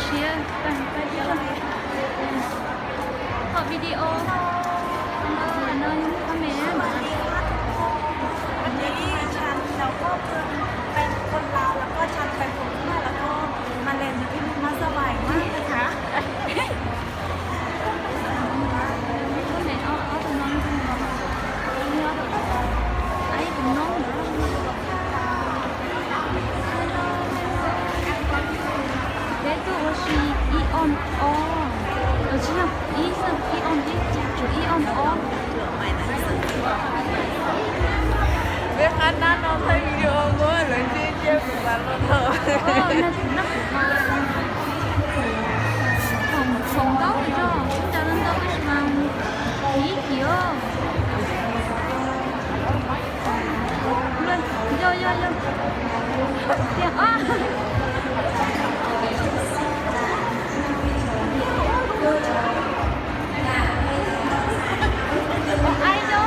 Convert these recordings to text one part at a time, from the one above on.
Siab, tag tag ib zaug. Qhov video no, no comment. วันนี้ฉันแล้วก็เพื่อนเป็นคนลาวแล้วก็ฉันเป็นคนพม่าแล้วก็มาเล่นที่นี่มาสบายมากนะคะ Ob tug no, ob tug no, ib tug no. Peb tuaj ua si ib ob ob, tsis yog ib xwb, ib ob ib, tsuas ib ob ob. Peb qab nab no thaij video muab lawv ntsia ntsia kuv mas los thaum. Khoom ntau zog, ntau ntau tab sis mas ib chim. Yog yog yog. Tiag. Ua aib no.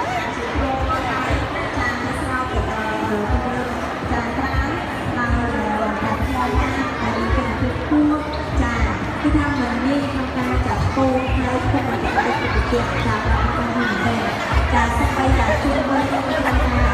Chào các bạn, à, là các bạn theo dõi kênh YouTube. Chào, cái thao mình đi tham gia chào cô, hai không mà chào cô, cô, cô, chào các bạn, các bạn, các bạn. Chào, sân bay chào Trung Vân, Trung Vân, chào.